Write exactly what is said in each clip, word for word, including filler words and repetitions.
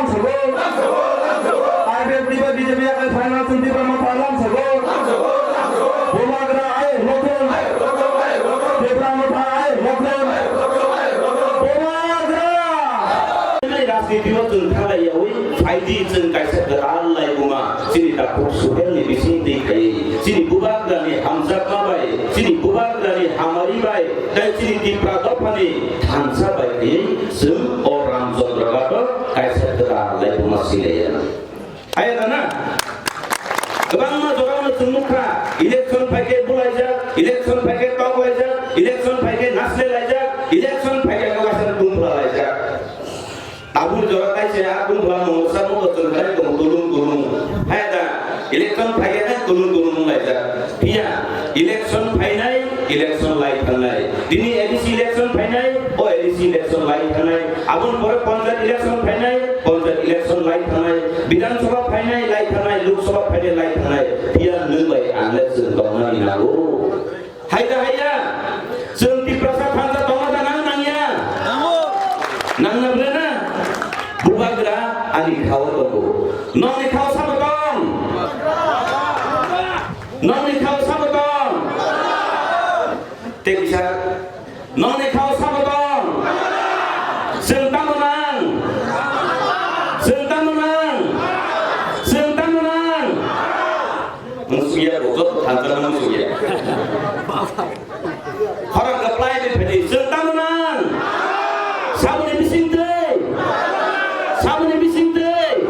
Lamsogo. I P F T bai B J P yakai phaina chwng Tipra Motha lamsogo. Bubagra ayuk lokron. Tipra Motha ayuk lokron. Bubagra. Rajniti o chwng thanglai yaui phaidi chwng kaisa kwtal laibuma chini takhuk Suhelni bisingtwi khaiwi chini Bubagrani hamjakma bai chini Bubagrani hamari bai tei chini Tipra dophani thansa bai khaiwi chwng o Ramchandra Ghato kaisa kwtal laibuma silaiya. Aya da na? Kwbangma jorao no chwng nukha, election phaikhe bulaijak, election phaikhe toklaijak, election phaikhe naslelaijak, election phaikhe kaisa tungphla laijak. Tabuk jora kaisa a tungphla mungsa mugo chwng khai tongo tulung tulung. Hai da, election phaikhe tulung tulung laijak. Phiya, election phainai, election lai thangnai. Tini A D C election phainai, o A D C election lai thangnai. Aboni pore panchayat election phainai, panchayat election lai thangnai. Bidhan Sabha phainai, lai thangnai. Lok Sabha phainai, lai thangnai. Phiya nwng bai ang le chwng tongnani nango. Hai da haiya, chwng Tiprasa thansa tongma da nang nangya? Nangna ble na? Bubagra ani khao tongo. Nokni khao sabo tong? Nokni khao sabo tong? Tei kisa, nokni khao sabo tong? Chwng tamo nang? Chwng tamo nang? Chwng tamo nang? Musuya ko joto thansa musuya. Khorang kaplai de phedi chwng tamo nang? Saboni bising tei? Saboni bising tei?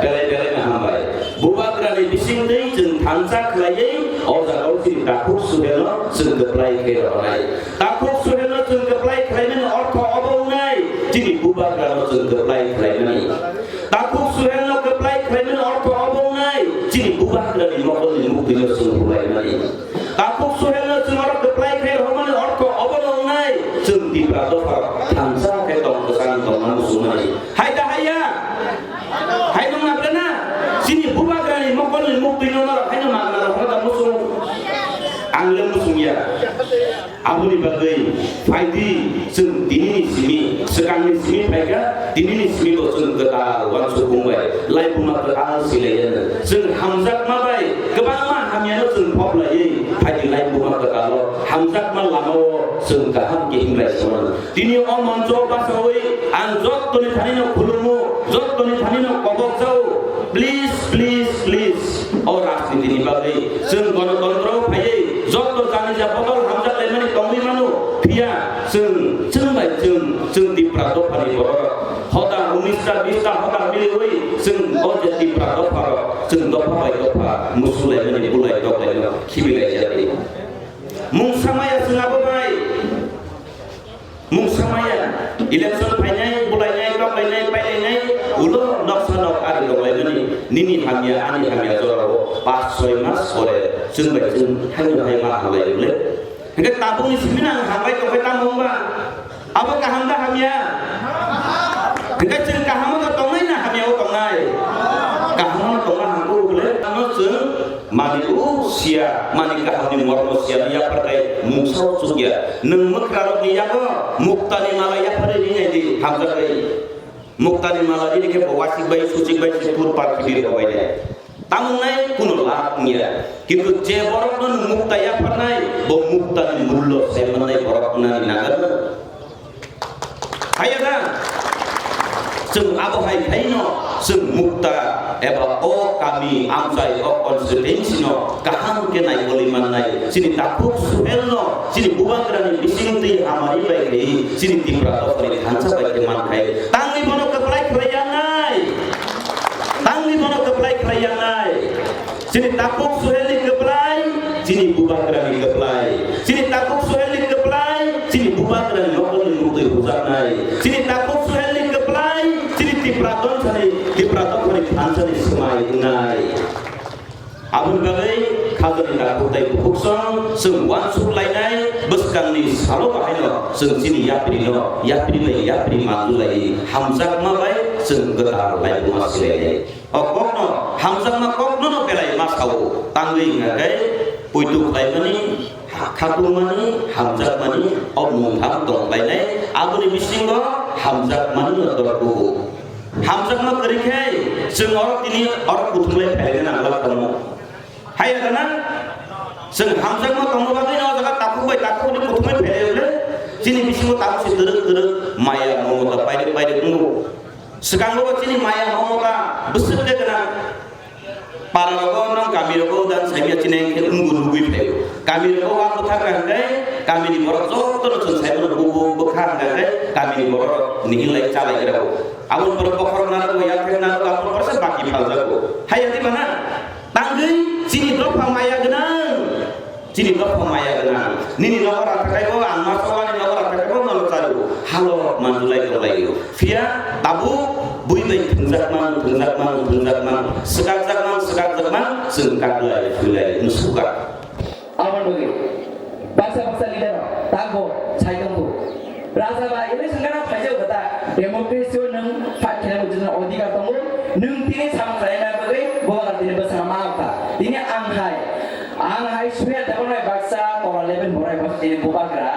Belai belai na hambai. Bubagrani bising tei chwng thansa khlaiwi o jaga o chini takhuk Suhelno chwng kaplai khe rwnai. Takhuk Suhelno chwng kaplai khlaimani ortho obo wngnai chini Bubagrano chwng kaplai khlaimani. Takhuk Suhelno kaplai khlaimani ortho obo wngnai chini Bubagrani mokolni muktwino chwng rwlaimani. Takhuk Suhelno chwng oro kaplai khlai rwmani ortho obono wngnai chwng Tipra dopha thansa khe tong kwchang tongma muchungmani. Hai da haiya? Hai nung na ble na? Chini Bubagrani mokolni muktwino norok haino magna rok da muchung. Ang le muchungya. Aboni bagwi phaidi chwng tinini simi, swkangni simi phaikha, tinini simi bo chwng kwtal uansukmung bai laibuma kwtal silaiyano. Chwng hamjakma bai kwbangma hamyano chwng phoklaiwi phaidi laibuma kwtalo hamjakma lamao chwng kaham khe himlai songmano. Tini o moncho basawi ang jottoni thanino khulumu, jottoni thanino kobok jao. Please, please, please. O rajniti ni bagwi chwng gonotontro phaiwi joto jani ja bodol hamjak laimani tongwi mano. Phiya chwng, chwng bai chwng, chwng Tipra dophani borok hoda unis ta bis ta hoda miliwi chwng o je Tipra dopha rok chwng dopha bai dopha musu laimani bulai tok laimani khibi laijak. Mungsa maya chwng abo bai. Mungsa maya, election phainai, bulainai, toklainai, pailainai, ulo noksa nok ari tonglaimani, nini hamya, ani hamya jorao pas soi mas pore, chwng bai chwng, haino hai ma hamlai rwle. Hingke tabukni simino ang hambai tongkhe tamo wngba? Abo kaham da hamya? Hingke chwng kahamo no tongnai na hamyao tongnai? Kahamo no tongma hamkhe rwle, ano chwng Mani o sia, mani kahamni mormo sia ni yapharkai mungsa o chukya. Nwng mwkra rokni yago muktani mala yapharwi rinai di hamjakgwi. Muktani mala rini khe bo wasik bai, suchik bai, se pur par khibi rok bai de. Tamung nai kuno lab wngya. Kintu je borok no nwng mukta yapharnai, bo muktani mullo sai mannai borok wngnani nagar no. Haiya da? Chwng abo hai khaino chwng mukta eba o kami amchai o constituency no kaham khe naikolwi mannai. Chini takhuk Suhel no chini bubagrani bising twi hamari bai khe chini Tipra dophani thansa bai khe mankhai. Tangwi bono kwplai khlai yangnai. Tangwi bono kwplai khlai yangnai. Chini takhuk Suhelni kwplai, chini bubagrani kwplai. Chini takhuk Suhelni kwplai, chini bubagrani nokolni mukti hujaknai. Chini takhuk Suhelni kwplai, chini Tipra tonsani, Tipra tongthani thansani swmai wngnai. Aboni bagwi khajani takhuk tei bukhuksong chwng uansuk lainai bwskangni salo bahaino chwng chini yaprino, yapri bai yapri manjulai hamjakma bai chwng kwtal laibuma silainai. O kokno, hamjakma kokno no belai ma sao, tangwi wngya khe, poito khlaimani, khatungmani, hamjakmani, o mungtham tong khlainai, aboni bisingo hamjakmani no dorkugo. Hamjakma kwrwi khe chwng oro tini oro kuthumlai phailai nang la tongo. Hai ya na? Chwng hamjakma tongma bagwi no jaga takhuk bai takhuk ni kuthumlai phailai le chini bisingo tabuk se twrwk twrwk maya momota paidwk paidwk wngo. Swkango bo chini maya momota bwswk de gwnang. Para rogo nang kami rogo dan saimya chini khe wngo lugui phaio. Kami rogo wa bwkha kha hwnkhe kami ni borok joto no chwng saimano bubu bwkha hwnkhe kami ni borok nihil lai chalai gra. Aboni borok bokhorok narwgo, yaphek narwgo, aboni borok se baki phaljago. Hai ya di mana? Tangwi chini dopha maya gwnang. Chini dopha maya gwnang. Nini nogo rathakai bo, ang ma sawani nogo rathakai bo, malo charu. Halo manjulai tonglaio. Phiya tabuk bui bai thwngjakmang, thwngjakmang, thwngjakmang, swkakjakmang, swkakjakmang, chwng kaklai, phwilai, nusuka. Aboni bagwi baksa baksa leader rok tabuk sai tongo. Raja ba election gana phaijak kha ta, democracy o nwng fight khaina muchungna odhikar tongo, nwng tini samung khlaina bagwi bo tini bwsano ma wngkha. Tini ang hai, ang hai Suhel Debbarma baksa tola eleven borai baksa tini bubagra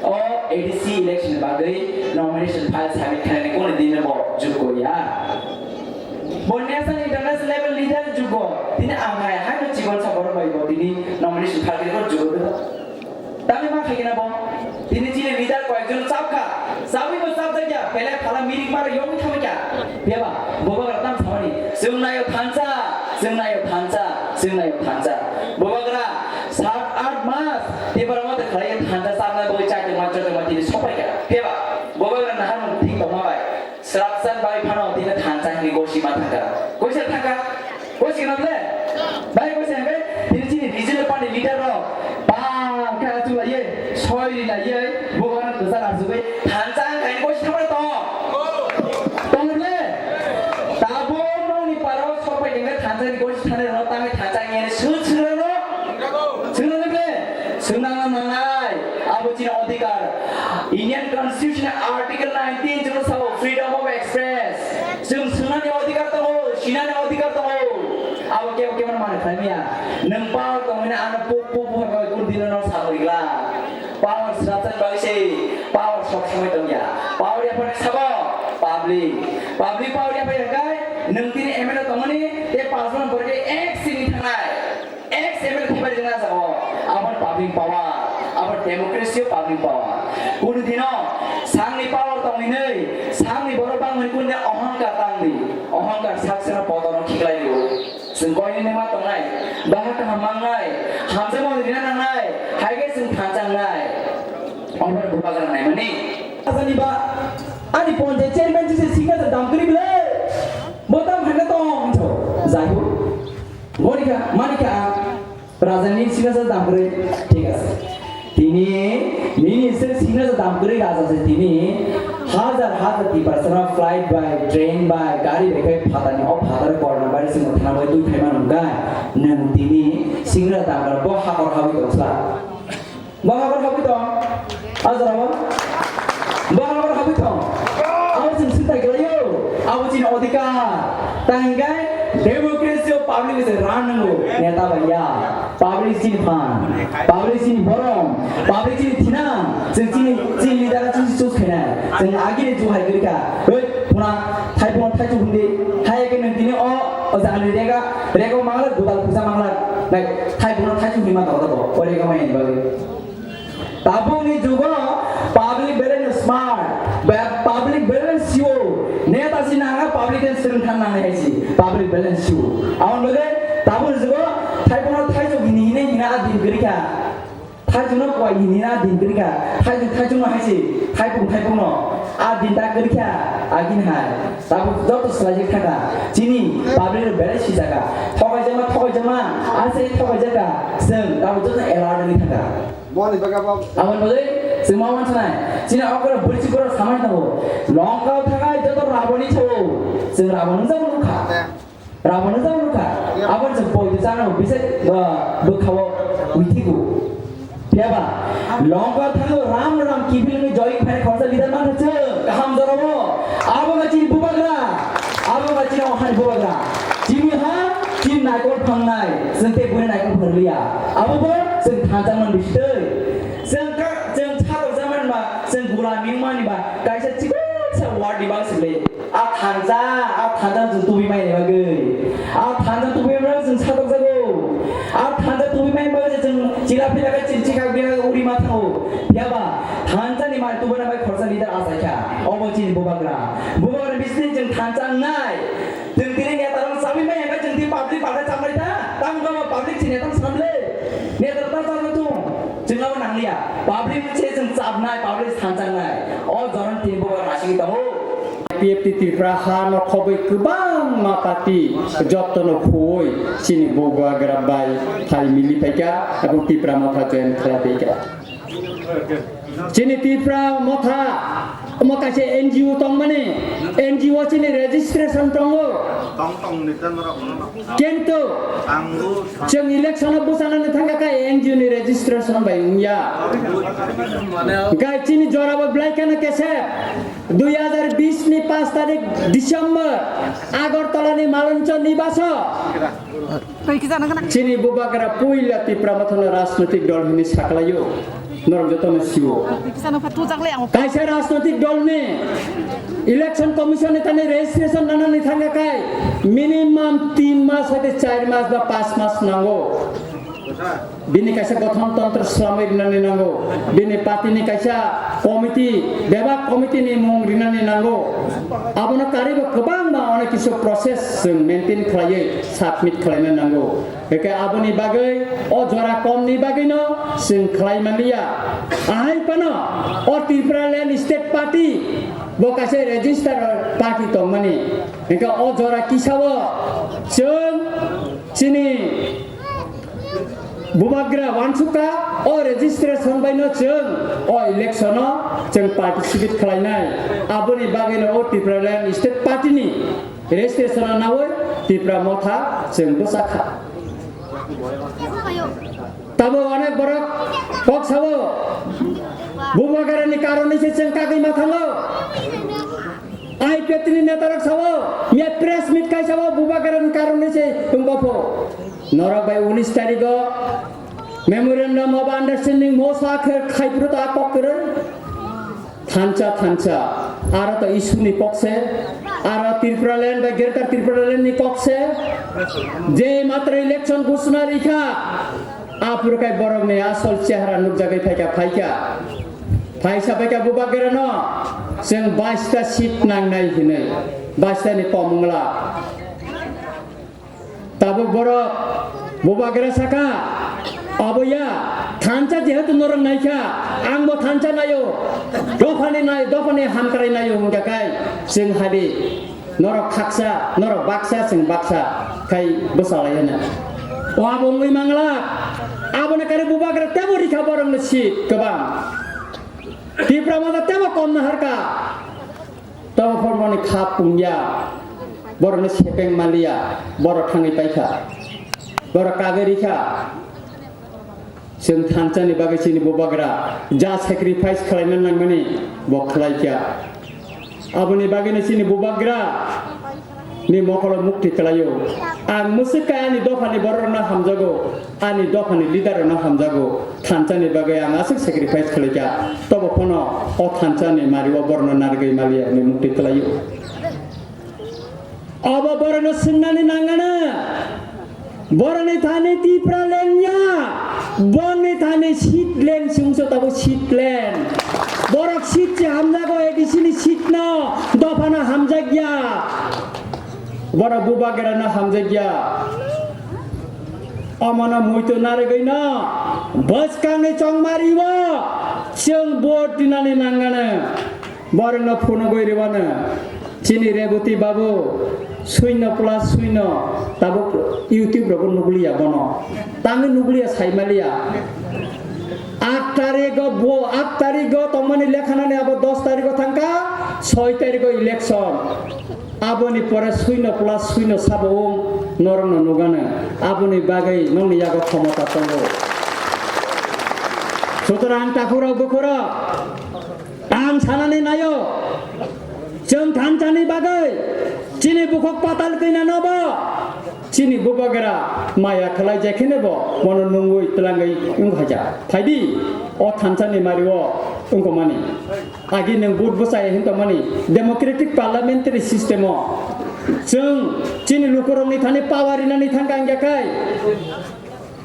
o A D C election bagwi nomination file submit khlainani kunu din bo jukgo ya. Bo national international level leader jukgo, tini ang hai hai no chikon sa borok bai bo tini nomination file khe jukgo. Tamo ma khaikhe na bo? Tini chini leader koyekjon chapkha. Chabwi bo chapjakya, belai phala mirik mara yongwi thamkha. Phiya ba, bubagra tam samani, chwng naio thansa, chwng naio thansa, chwng naio thansa. Bubagra sat aath mas, tibra mate khlai thansa chapna bagwi chaitok ma, chaitok ma tini sokpaikha. Phiya ba, bubagra naharmung thik tongma bai. Srapsan bai phano tini thansa hwnwi gosi ma thangkha. Gosi thangkha? Gosi na ble? Bai gosi hwnwi tini chini regional party leader rok bang kha chulaiye, soi ri laiye, bubagra kwchar asugwi thansa hwnwi gosi thangma tong. Tong ble? Tabo nokni parao sokpai tangkha thansa hwnwi gosi thangna rok tangwi thansa hwnwi sut sut rok. Swngnani ble? Swngnani nangnai. Abo chini odhikar. Indian Constitution Article nineteen chwngno sabo freedom of express. Chwng swngnani odhikar tongo, sinani odhikar tongo. Abo kebo kebo mani khlaimaya. Nwng power tongmani ano puk puk buhai bai kun dino no sabo rigla. Power srapsan bagwi se, power sob somoi tongya. Power yaphani sabo public. Public power yaphai hwnkhe nwng tini M L A tongmani tei pass borok borok khe ek sini thangnai. Ex M L A thaibai rwna jago, abo public power, abo democracy o public power. Kunu dino sangni power tong hinwi, sangni borok bang hinwi kunu dino ohongkar tang di, ohongkar sak seno podono khiklai rio. Chwng koi hinwi ma tongnai, baha kaham mangnai, hamjakma rina nangnai, hai khe chwng thansa wngnai. Omo bubagra naimani. Asani ba, ani ponjai chairman jise signature dam kwrwi bwle, bo tam khaina tong hinjo, jai ho. Gorikha, manikha ang rajani signature dam kwrwi, thik ase. Tini, nini se signature dam kwrwi raja se tini, hajar hajar Tiprasano flight bai, train bai, gari bai khai phatani, o phatar corona virus ni thana bai twi phaima nungkha, nwng tini signature dam kwrwi bo hakor hawi tongsa. Bo habor habwi tong. A jora bo. Bo habor habwi tong. Abo chwng swngthai khlaio. Abo chini odhikar. Tang hinkhe democracy o public se ran nango. Neta bai ya. Public chini phan. Public chini borom. Public chini thinang. Chwng chini, chini leader chwng choose khainai. Chwng agini chu hai kwrwikha. Hoi, phuna, thaiphung thaichu hundi. Hai khe nwng tini o, o jani rega, rega mangla, gudal pusa mangla. Nai, thaiphung thaichu hima tong tabo. O rega mai ni bagwi. Tabukni jugo public belai no smart, ba-, public belai no sio, neta si nanga public ni swrwng thang nangnai hai si, public belai no sio. Aboni bagwi tabukni jugo thaiphungno thaichuk hini hini hina a din kwrwi kha, thaichukno kwai hini hina a din kwrwi kha, thaichuk thaichukno hai si, thaiphung thaiphungno a din ta kwrwi kha, agini hai. Tabuk joto swlaijak thangkha, chini public rok belai sijak kha, thokaijakma thokaijakma, a se thokaijakha, chwng tabuk joto alert wngwi thangkha. Boni bagabo. Aboni bagwi chwng ma wansanai, chini okra bwrwi borok samani tongo. Longkao thangai joto Raboni chao. Chwng Rabon wngjakma nukha. Rabon wngjakma nukha. Aboni chwng poito chana bisa, ah, bwkhao mithigo. Phiyaba longkao thango Ram Ram kiphilwngwi joy phai khorsa leader mankha chwng kaham jorabo. Abo wngkha chini bubagra. Abo wngkha chini ohani bubagra. Chini ha, chini naikol phangnai. Chwng tei buini naikol phangliya. Abo bo chwng thansa man bisi tei. Chwng ka, chwng chadok jaman ba, chwng gula ming mani ba, kaisa chikon sa Ani bang sile, a thansa, a thansa chwng tubi mai ni bagwi. A thansa tubi mai chwng satok jago. A thansa tubi mai bagwi chwng chila pila khe chwng chikha biya uri ma thango. Phiya ba thansa ni mai tubi na bai khorsa leader achaikha. Obo chini bubagra. Bubagra bisni chwng thansa nai. Chwng tini neta rok sabi mai hwnba chwng tini public pada chamai ta. Tamo kama public chini tam samle. Neta rok ta chamai tung. Chwng abo nangliya. Public se chwng chapnai, public thansa nai. O joron tini bubagra asigi tongo. P F T Tripura ha no khobwi kwbangma party jotono phuwi chini bubagra bai phai mili phaikha, abo Tipra Motha join khlai phaikha. Chini Tipra Motha omo kaisa N G O tongmani, N G O chini registration tongo. Tong tong ni tan rok no. Kintu ang bo chwng election o bwchanani thangkha khe N G O ni registration bai wngya. Gai chini jorabo belai kheno kese. Dui hazar bis ni paanch tarik December Agartala ni Maloncho Nibaso Twi kisa nang kana? Chini bubagra puila Tipra Mothano rajnotik dol hwnwi saklaio. Norok jotono sio. Twi kisa nang pha tujak le ang. Kaisa rajnotik dolni election commission ni thani registration nanani thangkha khai minimum tin mas hoite char mas ba panch mas nango. Bini kaisa gothon tontro swlamwi rinani nango. Bini party ni kaisa committee, bebak committee ni mung rinani nango. Abono karwibo kwbangma onek kisu process chwng maintain khlaiwi submit khlaina nango. Hwnkhe aboni bagwi o jora komni bagwino chwng khlai manliya. Ahai phano o Tripura Land State Party bo kaisa register party tongmani. Hwnkhe o jora kisao chwng chini Bubagra wansukha o registration baino chwng o election o chwng participate khlainai. Aboni bagwino o Tipraland State Party ni registration o nawi Tipra Motha chwng bwsakha. Tabo onek borok kok sao, Bubagra ni karon ni se chwng kagwi ma thango. I P F T ni neta rok sao, miya press meet khai sao, Bubagra ni karon ni se wng bopho. Norok bai unis tarigo memorandum of understanding mosa khe khaiphuru ta kok kwrwi. Thansa, thansa, aro to issue ni kok se, aro Tripura land bai Greater Tripura land ni kok se, je matra election ghosna rikha, aphuru khai borok ni asol chehara nukjagwi phaikha, phaikha. Phaisa phaikha Bubagra no, chwng baista seat nangnai hinwi, baista ni kom wngla. Tabuk borok Bubagra saka, abo ya, thansa jehetu norok naikha, ang bo thansa naio, dophani nai, dophani hamkrai naio hwnkha khai, chwng hadi, norok khaksa, norok baksa, chwng baksa khai bwsalaiyana. O abo wngwi mangla, aboni kare Bubagra tebo rikha borokno seat kwbang. Tipra Motha tebo kom naharkha. Tamo phormoni khap pungya, borokno sepeng maliya, borok thangwi paikha, borok kagwi rikha. Chwng thansa ni bagwi chini Bubagra ja sacrifice khlaina nangmani bo khlaikha. Aboni bagwino chini Bubagra ni mokolo mukti kwlaio. Ang mwswk khe ani dophani borokno hamjago. Ani dophani leader rokno hamjago, thansa ni bagwi ang aswk sacrifice khlaikha, tobo phano o thansa ni mari o borokno narwgwi maliya hwnwi mukti kwlaio. Obo borokno swngnani nangano, borokni thani Tipra lengya, borokni thani seat leng chwngso tabuk seat leng. Borok seat se hamjago, A D C ni seat no dophano hamjakya. Borok Bubagrano hamjakya. Omono muitu narwgwino bwskangni chongmario chwng vote dinani nangano. Borokno phunugwi rwano. Chini Reboti babu suino plus suino tabuk YouTube rogo nugliya bono. Tangwi nugliya saimaliya. Aat tarigo bo, aat tarigo tongmani lekhanani abo dos tarigo thangkha, soi tarigo election. Aboni pore suino plus suino sabo wng norokno nugano. Aboni bagwi nokni yago khomota tongo. Sutorang takhurok bukhurok, ang sanani naio, chwng thansani bagwi chini bukhuk patal twinanobo chini Bubagra maya khlai jai kheno bo bono nungwi twlangwi wng khaija. Phaidi, o thansani mario Wngkha mani. Agi nwng vote bwchai hwn tongmani democratic parliamentary system o chwng chini lukurokni thani power rinani thangkha wngya khai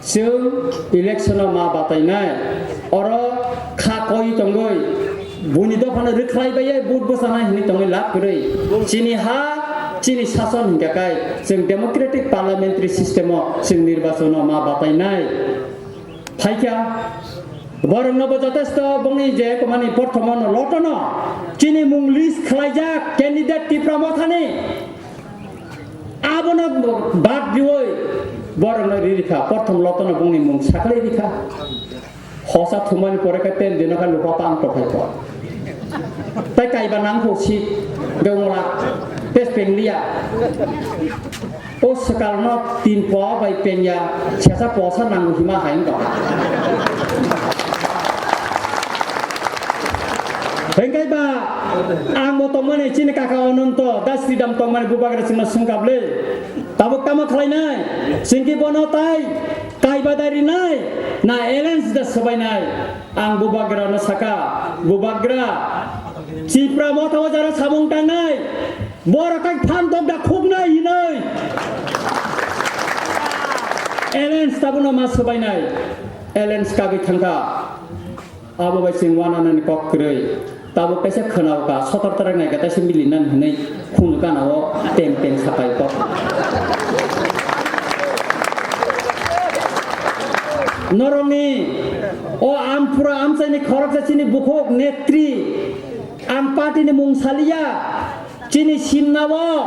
chwng election o ma batainai. Oro kha koi tongwi buini dophano rwkhlai baiya vote bwchanai hwnwi tongwi lab kwrwi. Chini ha chini sason hwnkha khai chwng democratic parliamentary system o chwng nirbachon o ma batainai. Phaikha, borokno bo jotesto bongni je komani porthomo no lotono chini mung list khlaijak candidate Tipra Mothani. Abono bad riwi borokno ririkha, porthom lotono bongni mung saklai rikha. Hosa thumani pore khe ten dino khe lupa pang tokhai ko. Tai kaiba nang kho si, dewmola, pes pengliya. O swkalno tin po bai pengya, sesa posa nango hima hai wngkha. Hengkai ba, ang bo tongmani chini kaka Ononto, Das Sridham tongmani bubagra chwngno swngkha bwle. Tabuk tamo khlainai, chwngki bono tai kaiba dai rinai, na alliance da swbainai. Ang bubagrano saka, bubagra, Tipra Motha o jara samung tangnai, borok kai phan dok da khuknai hinoi. Alliance tabuno ma swbainai, alliance kagwi thangkha. Abo bai chwng wananani kok kwrwi. Tabuk kaisa khwnao ka, sotor tarak nai ka, kaisa mili nan hinwi khunju gana o teng teng sapai kok. Norokni o Amphura amchaini khoroksa chini bukhuk netri, ang party ni mung saliya, chini simna o,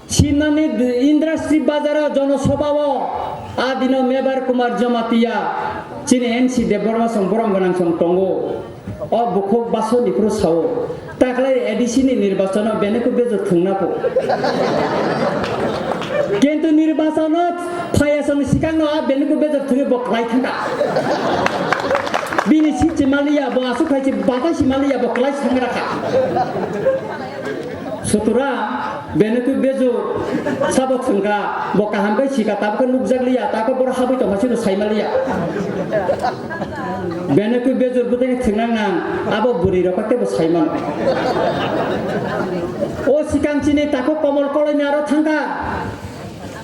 simnani industry bazar o jonosabha o, a dino Mebar Kumar Jamatia, chini N C Debbarma song borom gwnang song tongo. O bukhuk baso ni phuru sao, taklai A D C ni nirbachon o bene khe bejor thwngna kho. Kintu nirbachon o phaiya songni sikang no a bene khe bejor thwngwi bo klai thangkha. Bini sitsi maliya, bo aswk khai si batai si maliya, bo klai sangra kha. Sutura, bene khe bejor sabo thwngkha, bo kaham khe sika, tabuk khe nukjak liya, tabuk khe boro habwi tongma sino sai maliya. Bene khe bejor bwtwi thwngnang nang, abo bwrwi rok khe bo sai mano. O sikang chini takhuk Komol Koloi ni aro thangkha.